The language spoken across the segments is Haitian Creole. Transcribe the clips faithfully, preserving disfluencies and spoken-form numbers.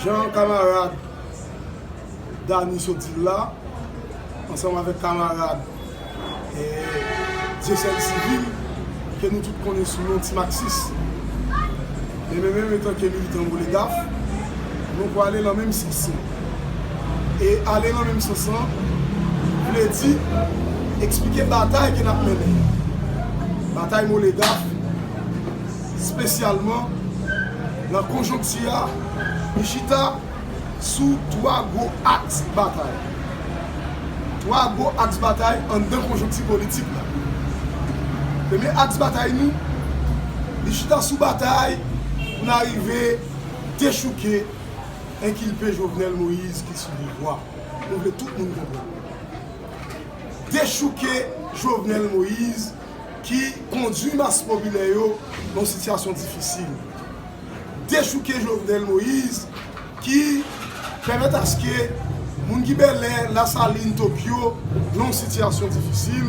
Jan kamarad Dany sot di l la, ansanm avèk kamarad, eh, Dieuseul Civil, ke nou tout konnen sou non Ti Maksis. Men mwen menm, antanke militan Molegaf, nou pral ale nan menm sans lan. E ale nan menm sans lan vle di eksplike batay ke n ap mennen. Batay Molegaf, espesyalman nan konjonkti a, li chita sou twa gwo aks batay. Twa gwo aks batay anndan konjonkti politik la. Premye aks batay nou, li chita sou batay pou n arive dechouke, enkilpe Jovenel Moïse ki sou pouvwa. Nou vle tout moun konprann. Dechouke Jovenel Moïse ki kondui mas popilè yo nan yon sitiyasyon difisil. Dechouke Jovenel Moïse ki pèmèt aske moun ki Bèlè, Lasalin, Tokyo, nan yon sitiyasyon difisil,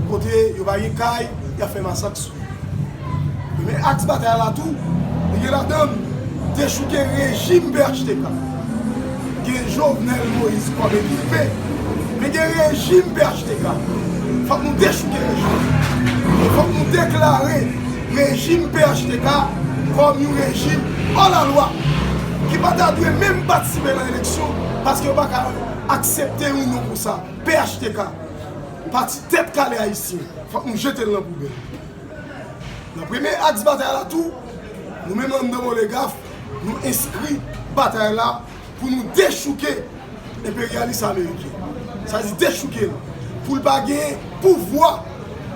kote yo pa gen kay, y ap fè masak sou yo. Men aks batay la tou, li gen ladan l dechouke rejim P H T K. Gen Jovenel Moïse kòm enkilpe, men gen rejim P H T K. Fòk nou dechouke rejim. E fòk nou deklare rejim P H T K kòm yon rejim hors la loi ki pa ta dwe menm patisipe nan eleksyon paske yo pa ka aksepte yon non konsa. P H T K, Pati Tèt Kale Ayisyen, fòk nou jete l nan poubèl. Nan premye aks batay la tou, nou menm anndan Molegaf, nou enskri batay la pou nou dechouke enperyalis ameriken. Sa di dechouke l, pou l pa gen pouvwa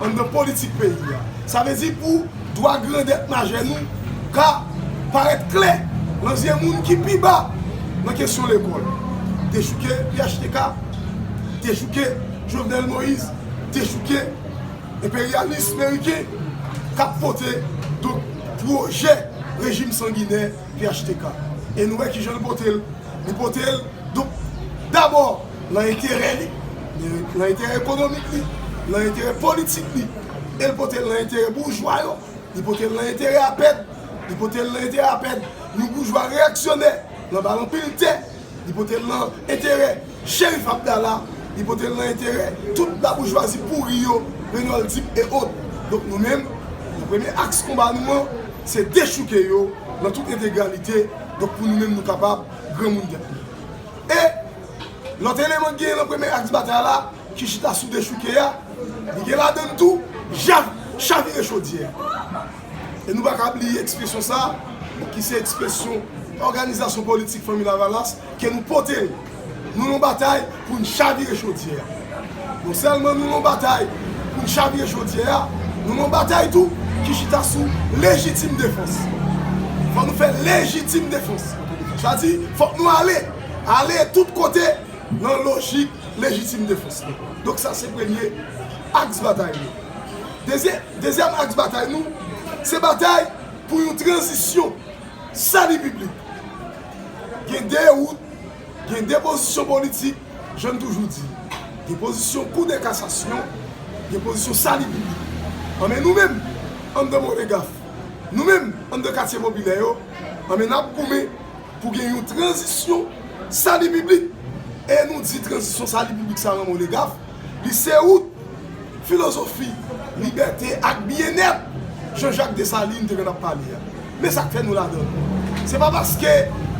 anndan politik peyi a. Sa vle di pou dwa grandèt majè nou ka parèt klè nan zye moun ki pi ba nan kesyon lekòl. Dechouke P H T K, dechouke Jovenel Moïse, dechouke enperyalis meriken k ap pote, donk, pwojè rejim sanginè P H T K. E nou wè kijan l pote l. Li pote l, donk, dabò nan enterè li, nan enterè ekonomik li, nan enterè politik li, e l pote l nan enterè boujwa yo, li pote l nan enterè APED, li pote l nan enterè APED, yon boujwa reyaksyonè, nan ba l anpil tè, li pote l nan enterè Cherif Abdallah, li pote l nan enterè tout laboujwazi pouri yo, Renold Dip e ot. Donk nou menm, nan premye aks konba nou an, se dechouke yo nan tout entegralite, donk pou nou menm nou kapab granmoun tèt nou. E lòt eleman ki genyen nan premye aks batay la, ki chita sou dechouke a, li gen ladan l tou, ja-, chavire chodyè a. E nou pa ka bliye ekspresyon sa a, ki se ekspresyon òganizasyon politik Fanmi Lavalas, ke nou pote l. Nou nan batay pou n chavire chodyè a. Non sèlman nou nan batay pou n chavire chodyè a, nou nan batay tou ki chita sou lejitim defans. Fòk nou fè lejitim defans. Sa di, fòk nou ale, ale tout kote nan lojik lejitim defans lan. Donk sa se premye aks batay nou. Dezye-, dezyèm aks batay nou, se batay pou yon tranzisyon sali piblik. Gen de wout, gen de pozisyon politik, jan n toujou di. Gen pozisyon kou de kasasyon, gen pozisyon sali piblik. Anben nou menm, anndan Molegaf, nou menm, anndan katye popilè yo, anben n ap goumen pou gen yon tranzisyon sali piblik. E nou di tranzisyon sali piblik sa nan Molegaf, li se wout filozofi libète ak byennèt Jean-Jacques Dessalines te konn ap pale a. Men sa k fè nou ladan l. Se pa paske,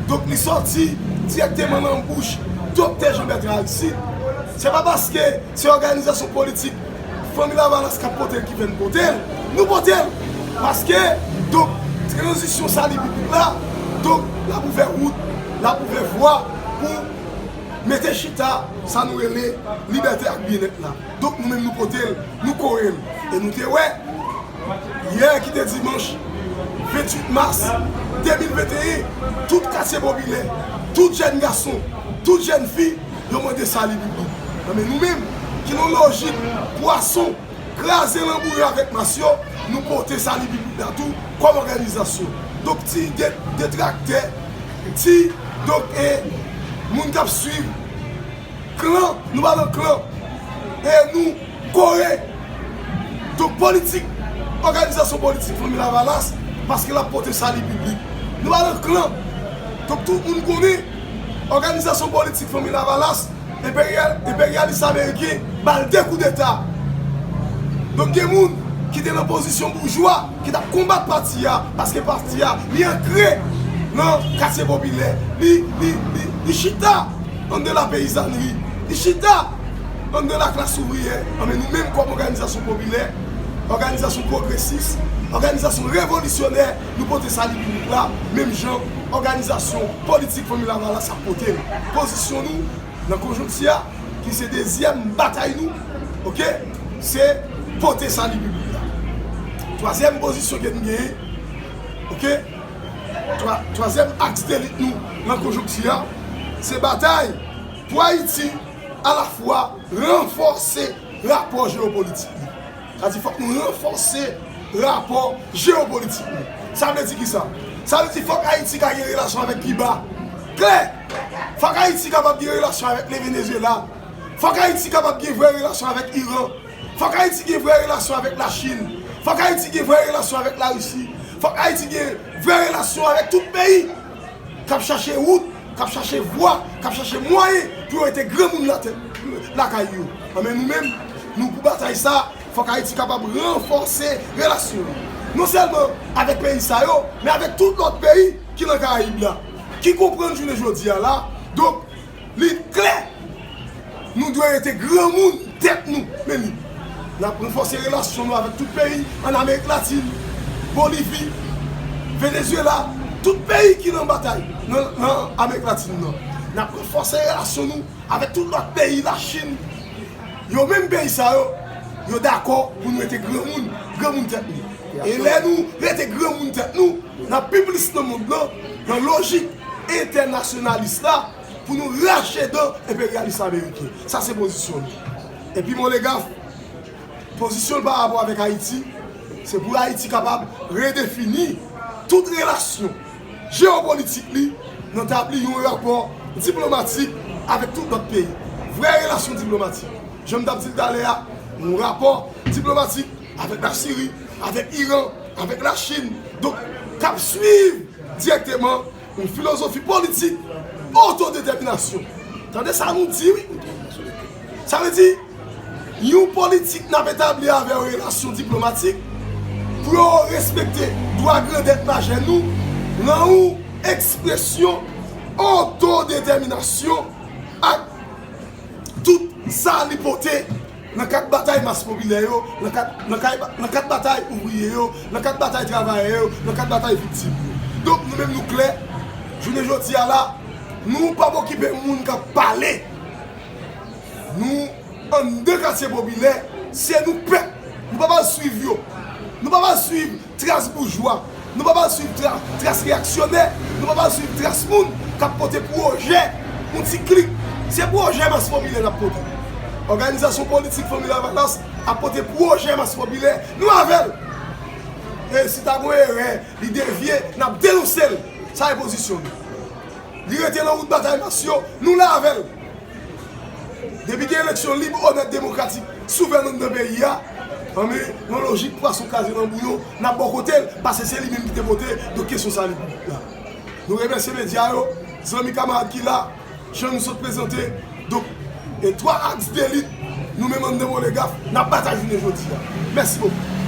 donk, li sòti dirèkteman nan bouch Doktè Jean Bertrand Aristide. Se pa paske se òganizasyon politik Fanmi Lavalas k ap pote l ki fè n pote l. Nou pote l. Paske, donk, tranzisyon sali piblik la, donk, l ap ouvè wout, l ap ouvè vwa pou mete chita sa nou rele libète ak byennèt la. Donk, nou menm nou pote l, nou kore l. E nou te wè, yè ki te dimanch venntuit mas de mil venteyen, tout katye popilè, tout jèn gason, tout jèn fi, yo mande sali piblik. Nan men nou menm, ki nan lojik pwason, kraze lanbouyi avèk mas yo, nou pote sali piblik la tou kòm òganizasyon. Donk, ti de-, detraktè, ti, donk, e, moun k ap swiv klan, nou pa nan klan. E nou kore, donk, politik, òganizasyon politik Fanmi Lavalas, paske l ap pote sali piblik. Nou pa nan klan. Donk, tout moun konnen, òganizasyon politik Fanmi Lavalas, enperyal, enperyalis ameriken, ba l de koudeta. Donk, gen moun ki te nan pozisyon boujwa, ki t ap konbat pati a, paske pati a, li ankre nan katye popilè, li, li, li, li chita anndan lapeyizanri, li chita anndan laklas ouvriyè. Anben, nou menm kòm òganizasyon popilè, òganizasyon pwogresis, òganizasyon revolisyonè, nou pote sali piblik la, menm jan òganizasyon politik Fanmi Lavalas ap pote l. Pozisyon nou nan konjonkti a, ki se dezyèm batay nou, oke, se pote sali piblik la. Twazyèm pozisyon ke n genyen, oke, twa, twazyèm aks de lit nou nan konjonkti a, se batay pou Ayiti alafwa ranfòse rapò jewopolitik li. Sa di fòk nou ranfòse rapò jewopolitik nou. Sa vle di kisa? Sa vle di fòk Ayiti ka gen relasyon avèk Kiba. Klè! Fòk Ayiti kapab gen relasyon avèk le Venezuela. Fòk Ayiti kapab gen vrè relasyon avèk Iran. Fòk Ayiti gen vrè relasyon avèk Lachin. Fòk Ayiti gen vrè relasyon avèk Larisi. Fòk Ayiti gen vrè relasyon avèk tout peyi k ap chache wout, k ap chache vwa, k ap chache mwayen pou yo rete granmoun latè, lakay yo. Anben, nou menm, nou pou batay sa, fòk Ayiti kapab ranfòse relasyon li. Non sèlman avèk peyi sa yo, men avèk tout lòt peyi ki nan Karayib la, ki konprann jounen jodi a la. Donk, li klè, nou dwe rete granmoun tèt nou, men li. N ap ranfòse relasyon nou avèk tout peyi ann Amerik Latin, Bolivi, Venezuela, tout peyi ki nan batay nan, nan Amerik Latin nan. N ap ranfòse relasyon nou avèk tout lòt peyi, Lachin. Yo menm peyi sa yo, yo dakò pou nou rete granmoun, granmoun tèt nou. E lè nou rete granmoun tèt nou, n ap pi plis nan mond lan, nan lojik entènasyonalis la, pou nou rache dan enperyalis ameriken. Sa se pozisyon nou. Epi Molegaf, pozisyon l pa rapò avèk Ayiti, se pou Ayiti kapab redefini tout relasyon jewopolitik li nan tabli yon rapò diplomatik avèk tout lòt peyi. Vrè relasyon diplomatik. Jan m t ap di l talè a, yon rapò diplomatik avèk Lasiri, avèk Iran, avèk Lachin. Donk, k ap swiv dirèkteman yon filozofi politik otodetèminasyon. Tande sa nou di, wi. Sa vle di, yon politik n ap etabli avè yo relasyon diplomatik pou yo respekte dwa grandèt majè nou nan yon ekspresyon otodetèminasyon ak tout sa li pote nan kad batay mas popilè yo, nan kad, nan kad, nan kad batay ouvriye yo, nan kad batay travayè yo, nan kad batay viktim yo. Donk, nou menm nou klè, jounen jodi a la, nou p ap okipe moun k ap pale. Nou anndan katye popilè, se nou pèp. Nou p ap al swiv yo. Nou p ap al swiv tras boujwa. Nou p ap al swiv tra, tras reyaksyonè. Nou p ap al swiv tras moun k ap pote pwojè yon ti klik. Se pwojè mas popilè n ap pote. Òganizasyon politik Fanmi Lavalas ap pote pwojè mas popilè. Nou avè l. E si ta gen erè, li devye, n ap denonse l. Sa e pozisyon nou. Li rete nan wout batay mas yo, nou la avè l. Depi gen eleksyon lib, onèt, demokratik, souvèn anndan peyi a, anben, nan lojik pwason kraze nan bouyon, n ap bò kote l, paske se li menm ki te vote, donk kesyon sa li la. Nou remèsye medya yo, zanmi kamarad ki la, jan nou sot prezante, donk, e twa aks de lit, nou menm anndan Molegaf, n ap batay jounen jodi a. Mèsi bokou.